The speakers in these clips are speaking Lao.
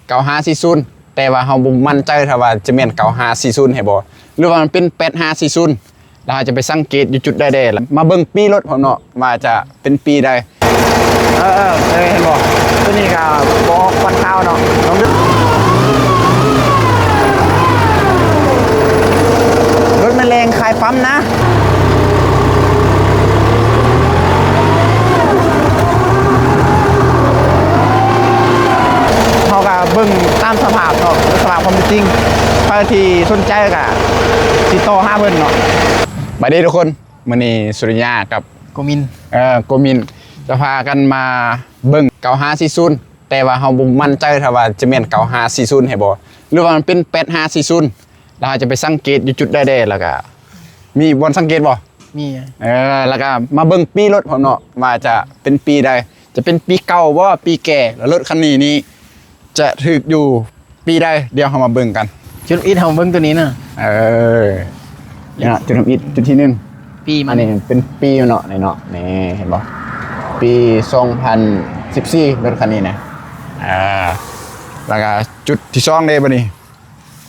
ເກົ້າຫ້າສີ່ສູນ ແຕ່ວ່າເຮົາບໍ່ໝັ້ນໃຈຖ້າວ່າຈະແມ່ນເກົ້າຫ້າສີ່ສູນໃຫ້ບໍ່ ຫຼືວ່າມັນເປັນແປດຫ້າສີ່ສູນ ແລ້ວເຮົາຈະໄປສັງເກດຢູ່ຈຸດໃດແດ່ ແລ້ວມາເບິ່ງປີ້ລົດພ້ອມເນາະ ວ່າຈະເປັນປີ້ໃດ. ເອີ ເອີ ເອີ ເຫັນບໍ່? ຕົວນີ້ກໍບໍ່ອອກຄວັນຂາວເນາະ ລອງດູ. ລົດແມ່ນແລ່ນຂາຍປ້ຳນະ. ເຮົາກໍເບິ່ງຕາມສະພາບເນາະ ສະພາບຄວາມເປັນຈິງ. ໃຜທີ່ສົນໃຈກໍຕິດຕໍ່ຫາເພິ່ນເນາະ. ບາຍດີທຸກຄົນ. ມື້ນີ້ສຸລິຍາກັບ ໂກມິນ ເອີ ໂກມິນ ຈະພາກັນມາເບິ່ງເກົ້າຫ້າສີ່ສູນ ແຕ່ວ່າເຮົາບໍ່ໝັ້ນໃຈຖ້າວ່າຈະແມ່ນເກົ້າຫ້າສີ່ສູນໃຫ້ບໍ່ ຫຼືວ່າມັນເປັນແປດຫ້າສີ່ສູນ ແລ້ວເຮົາຈະໄປສັງເກດຢູ່ຈຸດໃດແດ່ ແລ້ວກະມີບ່ອນສັງເກດບໍ່? ມີ ເອີ ແລ້ວກະມາເບິ່ງປີ້ລົດພ້ອມເນາະ ວ່າຈະເປັນປີ້ໃດ ຈະເປັນປີ້ເກົ່າບໍ່ ປີ້ແກ່ ແລ້ວລົດຄັນນີ້ນີ້ ຈະຖືກຢູ່ປີໃດ ດຽວເຮົາມາເບິ່ງກັນ. ຈຸດທຳອິດເຮົາເບິ່ງຕົວນີ້ນະ. ເອີ ນີ້ເນາະ ຈຸດທຳອິດ ຈຸດທີໜຶ່ງ ປີມັນ ອັນນີ້ເປັນປີມັນເນາະ ນີ້ເນາະ ນີ້ເຫັນບໍ່ ປີສອງພັນສິບສີ່ ລົດຄັນນີ້ນະ. ເອີ ແລ້ວກະຈຸດທີສອງເດ້ ບາດນີ້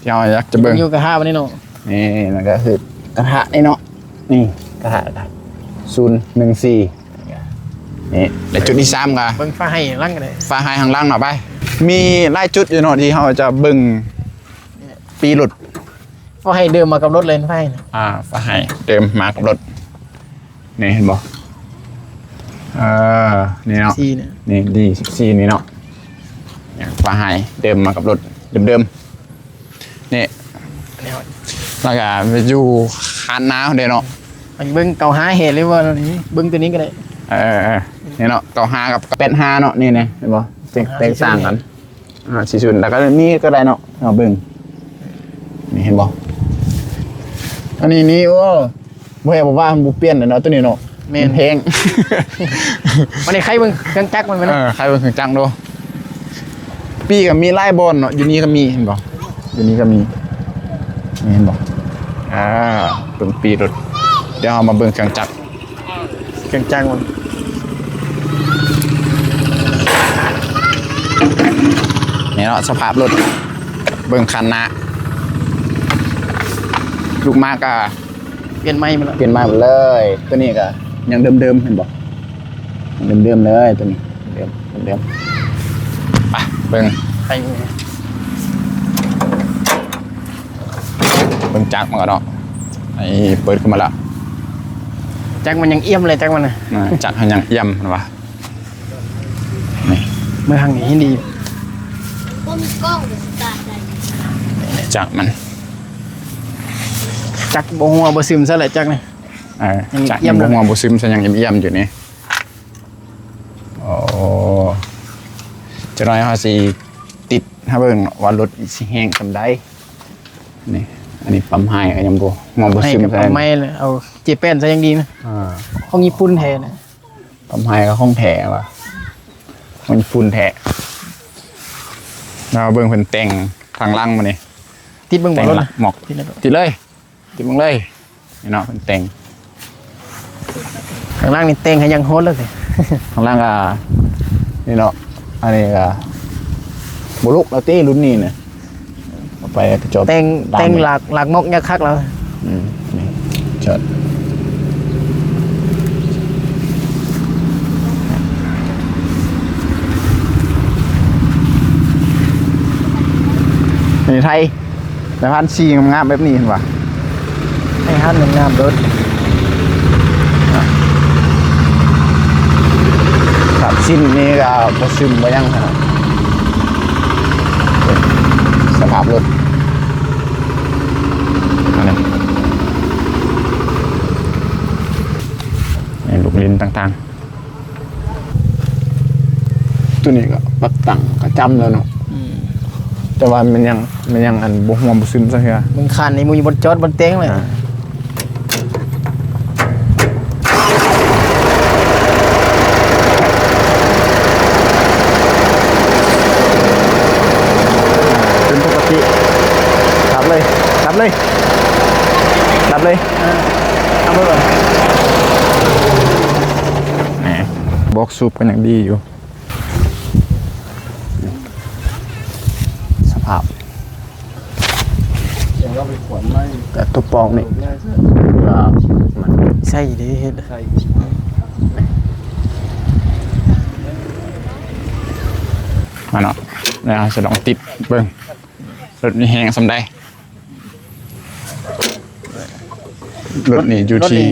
ທີ່ເຮົາຢາກຈະເບິ່ງ ຢູ່ກະທະບາດນີ້ເນາະ. ນີ້ ແລ້ວກະຄືກະທະນີ້ເນາະ ນີ້ກະທະ ກະທະ ສູນໜຶ່ງສີ່ ນີ້ ແລະຈຸດທີສາມກະ ເບິ່ງຝາໄຮ່ຫຼັງກໍໄດ້ ຝາໄຮ່ທາງຫຼັງເນາະ ໄປ ມີຫຼາຍຈຸດຢູ່ເນາະ ທີ່ເຮົາຈະເບິ່ງປີລົດ. ຝາໄຮ່ເດີມມາກັບລົດເລີຍ ຝາໄຮ່ນະ ອ່າ ຝາໄຮ່ເດີມມາກັບລົດ. ນີ້ເຫັນບໍ່? ເອີ ນີ້ເນາະ ນີ້ ດີສິບສີ່ນີ້ເນາະ ຝາໄຮ່ເດີມມາກັບລົດເດີມໆ ນີ້ ແລ້ວກະຢູ່ຄານນາເດ້ເນາະ. ເບິ່ງເກົ້າຫ້າເຫັນເລີຍວ່າ ເບິ່ງຕົວນີ້ກໍໄດ້. ເອີ ເອີ ນີ້ເນາະ ເກົ້າຫ້າກັບແປດຫ້າເນາະ ນີ້ນະ ເຫັນບໍ່? ແຕກ ແຕກຕ່າງກັນ. ອ່າ ສີ່ສູນ ແລ້ວກໍນີ້ກໍໄດ້ເນາະ ເຮົາເບິ່ງ ນີ້ເຫັນບໍ່? ອັນນີ້ນີ້ ໂອ້ ບໍ່ແຮງບໍ່ວ່າ ມັນບໍ່ປ່ຽນເນາະ ຕົວນີ້ເນາະ. ແມ່ນ ແພງ ວັນນີ້ໄຂເບິ່ງເຄື່ອງຈັກມັນ ເອີ ໄຂເບິ່ງເຄື່ອງຈັກດູ. ປີ້ກໍມີຫຼາຍບ່ອນເນາະ ຢູ່ນີ້ກໍມີ ເຫັນບໍ່? ຢູ່ນີ້ກໍມີ ນີ້ເຫັນບໍ່? ອ່າ ເບິ່ງປີ້ລົດ ດຽວເຮົາມາເບິ່ງເຄື່ອງຈັກ. ເຄື່ອງຈັກມັນ ນີ້ເນາະ ສະພາບລົດ ເບິ່ງຄັນໜ້າ ລູກມາກະປ່ຽນໃໝ່ໝົດແລ້ວ ປ່ຽນໃໝ່ໝົດເລີຍ. ຕົວນີ້ກະຍັງເດີມໆ ເຫັນບໍ່? ຍັງເດີມໆ ເລີຍ ຕົວນີ້ ເດີມໆ. ໄປເບິ່ງ ໄປ ເບິ່ງຈັກມັນກ່ອນເນາະ. ນີ້ເປີດຂຶ້ນມາແລ້ວ ຈັກມັນຍັງອ່ຽມເລີຍ ຈັກມັນນະ ຈັກມັນຍັງອ່ຽມ ເຫັນບໍ່? ນີ້ ເບິ່ງທາງນີ້ໃຫ້ດີ ບໍ່ມີກ້ອງ ຈັກມັນ ຈັກບໍ່ຮົ່ວບໍ່ຊຶມຊະແຫຼະ ຈັກນີ້. ເອີ ຈັກຍັງບໍ່ຮົ່ວບໍ່ຊຶມຊະ ຍັງອ່ຽມໆ ຢູ່ນີ້. ໂອ້ ຈັກໜ້ອຍເຮົາຊິຕິດໃຫ້ເບິ່ງວ່າລົດຊິແຮງສ່ຳໃດ. ນີ້ ອັນນີ້ປ້ຳໄຮກໍຍັງບໍ່ ຍັງບໍ່ຊຶມ ປ້ຳໄຮກໍປ້ຳໃໝ່ແລ້ວ ເອົາເຈແປນໃສ່ຢ່າງດີນະ. ອ່າ ຂອງຍີ່ປຸ່ນແທ້ນະ ປ້ຳໄຮກໍຂອງແທ້ວ່າ ຂອງຍີ່ປຸ່ນແທ້. ເຮົາເບິ່ງເພິ່ນແຕ່ງທາງຫຼັງມານີ້ ຕິດເບິ່ງບໍ່ລົດນະ ໝອກ ຕິດເລີຍ ຕິດເລີຍ. ຕິດເບິ່ງເລີຍ ນີ້ເນາະ ເພິ່ນແຕ່ງ ຂ້າງຫຼັງນີ້ແຕ່ງໃຫ້ຢ່າງໂຫດເລີຍ ຂ້າງຫຼັງກໍ ນີ້ເນາະ ອັນນີ້ກໍບໍ່ລຸກແລ້ວຕິ ລຸ້ນນີ້ນະ ເອົາໄປກະຈອບ ແຕ່ງ ແຕ່ງຫຼາກ ຫຼາກໝອກຍັກຄັກແລ້ວ. ອືມ ນີ້ຈອດ ນີ້ໄທ ນາຍພັນ ສີງາມໆ ແບບນີ້ເຫັນບໍ່? ໃຫ້ຫັນງາມໆ ໂດດ ຄັບຊິ້ນນີ້ກໍບໍ່ຊຶມບໍ່ຫຍັງຫັ້ນນະ. ສະພາບລົດ ອັນນີ້ ໃນລູກຫຼິ້ນຕ່າງໆ. ຕົວນີ້ກໍປັບຕັ້ງກະຈຳແລ້ວເນາະ. ອືມ ແຕ່ວ່າມັນຍັງ ມັນຍັງອັນບໍ່ຮ່ວມບໍ່ຊຶມຈັກເທື່ອ. ມຶງຄານນີ້ມີບ່ອນຈອດບ່ອນແຕ່ງເລີຍ. ອ່າ ເປັນປົກກະຕິ. ດັບເລີຍ ດັບເລີຍ ດັບເລີຍ. ເອີ ເອົາເບິ່ງກ່ອນ. ແໝ ບອກສູບກໍຍັງດີຢູ່. ນີ້ ຄັບ ແຕ່ຕົວປອກນີ້ ເພື່ອມັນໃສ່ເດ້ ເຮັດໃສ່ ມາເນາະ ແລ້ວເຮົາຈະລອງຕິດເບິ່ງ ລົດນີ້ແຮງສ່ຳໃດ. ລົດນີ້ຢູ່ທີ່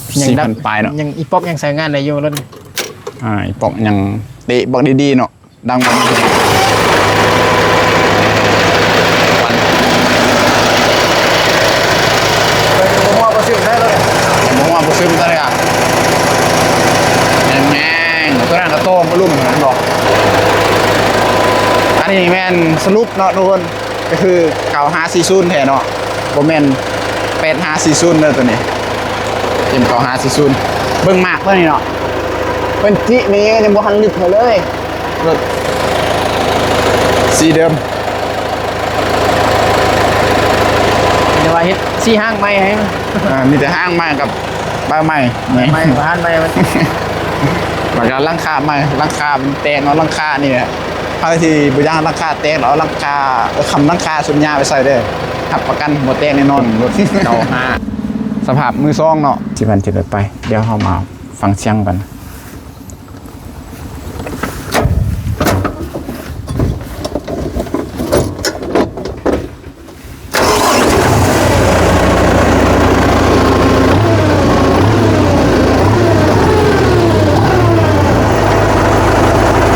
ລົດນີ້ ສີ່ພັນປາຍເນາະ ຍັງອີປອກຍັງໃຊ້ງານໄດ້ຢູ່ລົດນີ້ ອ່າ ອີປອກຍັງເຕະບັກດີໆເນາະ ດັງບັກດີໆ ບໍ່ຮົ່ວບໍ່ຊຶມໄດ້ເລີຍ ບໍ່ຮົ່ວບໍ່ຊຶມຕອນນີ້ ແຮງໆ ຕົວນັ້ນກໍໂຕມາລຸ່ມ ເຫັນບໍ່? ອັນນີ້ແມ່ນສະຫຼຸບເນາະທຸກຄົນ ກໍຄືເກົ້າຫ້າສີ່ສູນແທ້ເນາະ ບໍ່ແມ່ນແປດຫ້າສີ່ສູນເດີໂຕນີ້ ເອັມເກົ້າຫ້າສີ່ສູນ ເບິ່ງມາກເພິ່ນນີ້ເນາະ ເພິ່ນຈິນີ້ຍັງບໍ່ທັນລຶບເທື່ອເລີຍ ລົດສີເດີມ ແຕ່ວ່າເຮັດສີຫ້າງໃໝ່ໃຫ້ ອ່າ ມີແຕ່ຫ້າງໃໝ່ກັບ ປາໄມ້ ໄມ້ ປາໄມ້ ມັນ ແລ້ວກໍຫຼັງຄາໃໝ່ ຫຼັງຄາມັນແຕກເນາະ ຫຼັງຄານີ້ ໃຜທີ່ບໍ່ຢາກໃຫ້ຫຼັງຄາແຕກ ເອົາຫຼັງຄາ ເອົາຄຳຫຼັງຄາຊຸດຍາໄປໃສ່ເດີ ຮັບປະກັນບໍ່ແຕກແນ່ນອນ ລົດເກົ້າຫ້າ ສະພາບມືສອງເນາະ ທີ່ມັນຈະໄດ້ໄປ ດຽວເຮົາມາຟັງສຽງກັນ.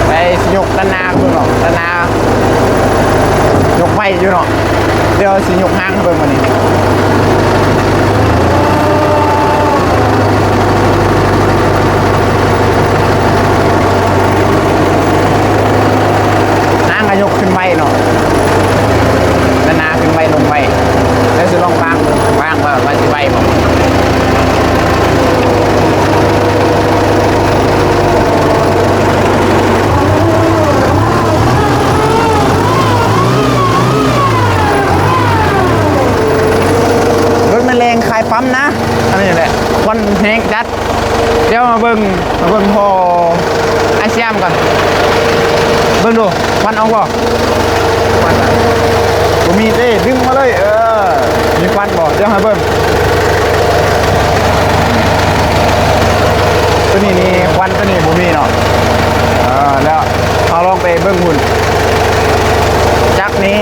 ໄປ ຊິຍົກດ້ານໜ້າເບິ່ງເນາະ ດ້ານໜ້າຍົກໄວຢູ່ເນາະ ດຽວຊິຍົກຫ້າງໃຫ້ເບິ່ງບາດນີ້ ຫ້າງກໍຍົກຂຶ້ນໄວເນາະ ດ້ານໜ້າຂຶ້ນໄວລົງໄວ ແລ້ວຊິລອງວາງເບິ່ງ ວາງວ່າມັນຊິໄວບໍ່. ລົດແມ່ນແລ່ນຂາຍປ້ຳນະ ອັນນີ້ແຫຼະ ຄວັນແຮງຈັດ. ດຽວມາເບິ່ງ ມາເບິ່ງພໍ່ອ້າຍສະຫຍາມກ່ອນ ເບິ່ງດູ ຄວັນອອກບໍ່? ບໍ່ມີເດ້ ດຶງມາເລີຍ ເອີ ມີຄວັນບໍ່? ດຽວໃຫ້ເບິ່ງ ໂຕນີ້ນີ້ ຄວັນໂຕນີ້ບໍ່ມີເນາະ ເອີ ແລ້ວເຮົາລອງໄປເບິ່ງພຸ້ນ ຈັກນີ້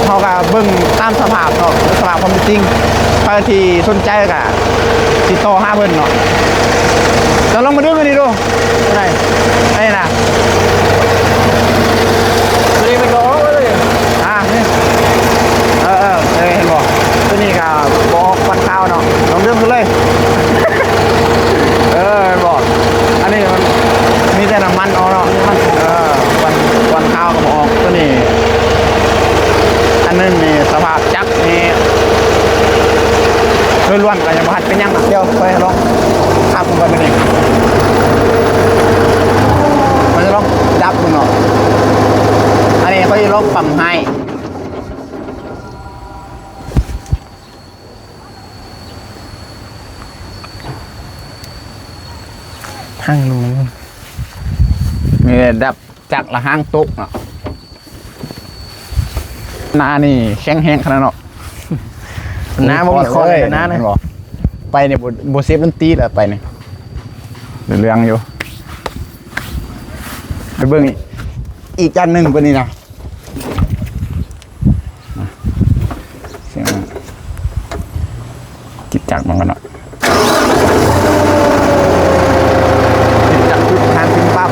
ເຮົາກໍເບິ່ງຕາມສະພາບເນາະ ສະພາບຄວາມເປັນຈິງ ໃຜທີ່ສົນໃຈກໍຕິດຕໍ່ຫາເພິ່ນເນາະ ເຈົ້າລອງມາດຶງອັນນີ້ດູ. ໄດ້ ໄດ້ນະ ຕົວນີ້ມັນກໍອອກເລີຍ ອ່າ ນີ້ ເອີ ເອີ ເອີ ເຫັນບໍ່? ຕົວນີ້ກໍບໍ່ອອກຄວັນຄາວເນາະ ລອງດຶງດູເລີຍ ເອີ ເຫັນບໍ່? ອັນນີ້ມັນມີແຕ່ນ້ຳມັນອອກເນາະ ເອີ ຄວັນ ຄວັນຄາວກໍບໍ່ອອກ ຕົວນີ້ ອັນໜຶ່ງນີ້ສະພາບຈັກ ນີ້ລ້ວນໆ ກໍຍັງບໍ່ທັນເປັນຫຍັງ ດຽວຂ້ອຍລອງຂັບເບິ່ງກ່ອນ ນີ້ຂ້ອຍຈະລອງດັບເບິ່ງເນາະ ອັນນີ້ຂ້ອຍຈະລອງປ້ຳໃຫ້ ຫາງໜຶ່ງ ນີ້ດັບ ຈັກລະຫາງຕົກເນາະ ໜ້ານີ້ແຂງແຮງຂະໜາດເນາະ ໜ້າບໍ່ມີຄອນເລີຍ ໜ້ານະ ເຫັນບໍ່? ໄປນີ້ບໍ່ ບໍ່ເສບດົນຕີແລ້ວ ໄປນີ້ເລື່ອງຢູ່ ໄປເບິ່ງອີກ ອີກອັນໜຶ່ງ ເບິ່ງນີ້ນະ. ມາ ສຽງ ກິດຈັກມັນກ່ອນເນາະ ກິດຈັກປຸບ ທາງຂຶ້ນປັບ.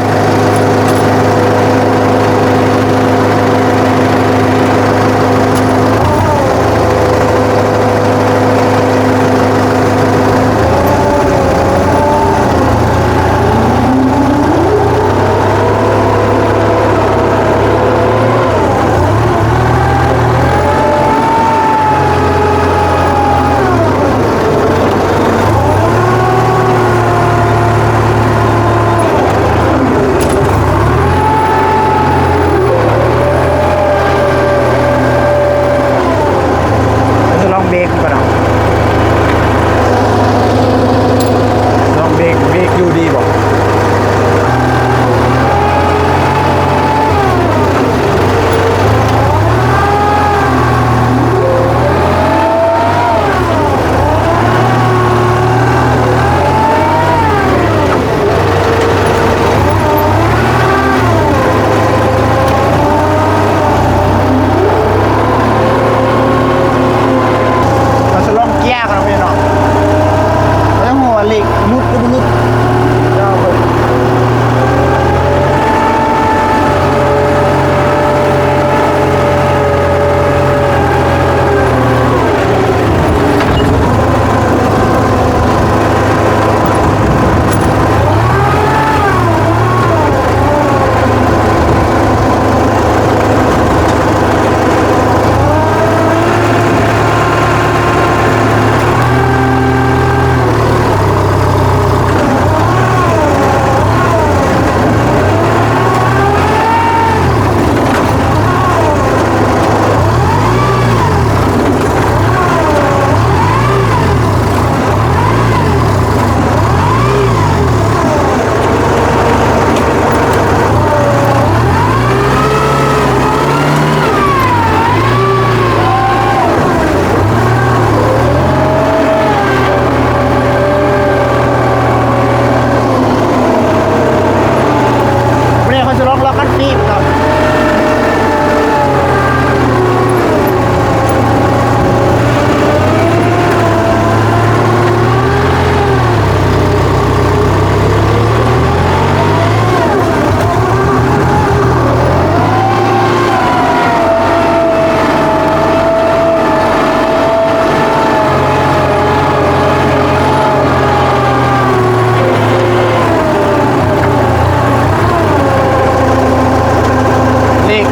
ເລກ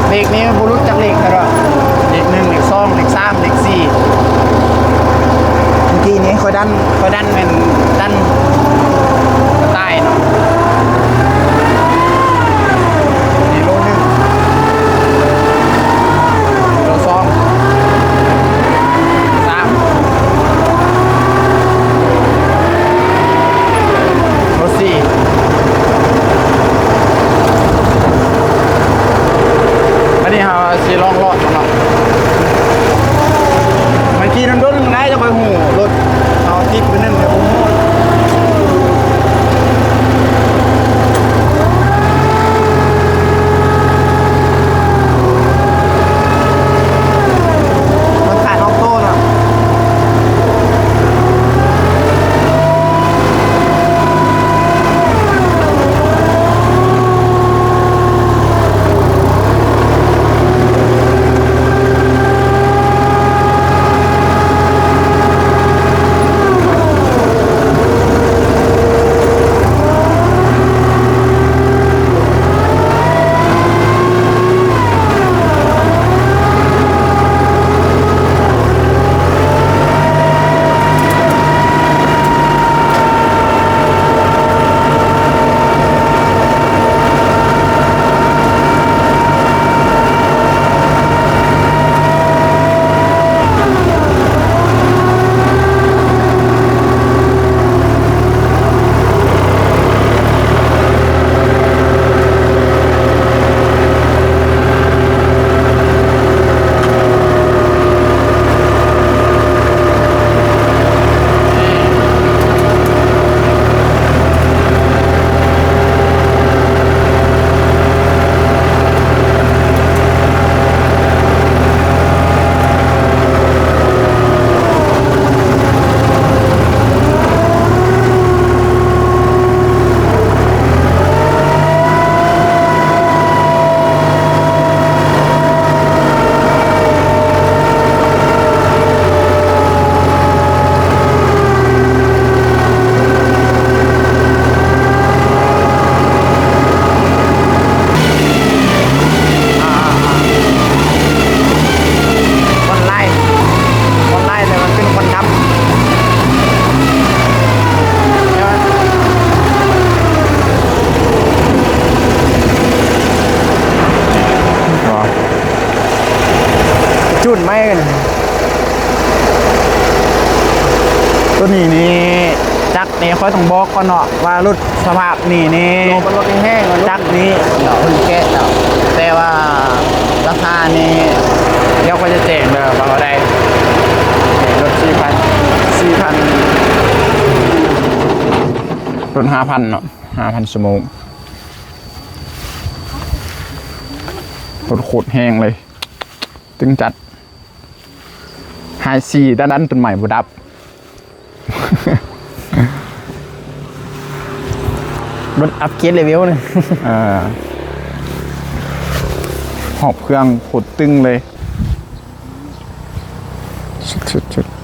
ເລກນີ້ບໍ່ຫຼຸດຈັກເລກເທື່ອດອກ ເລກໜຶ່ງ ເລກສອງ ເລກສາມ ເລກສີ່. ເມື່ອກີ້ນີ້ຂ້ອຍດັນ ຂ້ອຍດັນແມ່ນດັນຕາຍເນາະ. ນີ້ໂລໜຶ່ງ ໂລສອງ ສາມ ໂລສີ່. ບັດນີ້ເຮົາຊິລອງເລາະເນາະ ມາຂີ່ດົນໆ ໄດ້ ຈະຄ່ອຍຮູ້ລົດເຮົາຕິດໄປນັ້ນ ມັນຂາດອອໂຕ້ເນາະ. ຄວັນຫຼາຍ ຄວັນຫຼາຍ ແຕ່ວ່າເປັນຄວັນດຳ. ຈູນໃໝ່ ໂຕນີ້ນີ້ ຈັກນີ້ຂ້ອຍຕ້ອງບອກກ່ອນເນາະວ່າລົດສະພາບນີ້ນີ້ ໂລມັນລົດແຮງໆ ຈັກນີ້ເນາະ ເພິ່ນແກະເນາະ ແຕ່ວ່າລາຄານີ້ ດຽວຂ້ອຍຈະແຈ້ງເດີວ່າເທົ່າໃດ. ນີ້ລົດສີ່ພັນ ສີ່ພັນ ລົດຫ້າພັນເນາະ ຫ້າພັນຊົ່ວໂມງ. ລົດໂຄດແຮງເລີຍ ຕຶງຈັດ. ຫາຍສີ່ ດັນໆ ຕົ້ນໄມ້ບໍ່ດັບ. ລົດອັບເກຣດເລເວວນະ. ເອີ ຮອບເຄື່ອງໂຄດຕຶງເລີຍ. ສຸດໆ.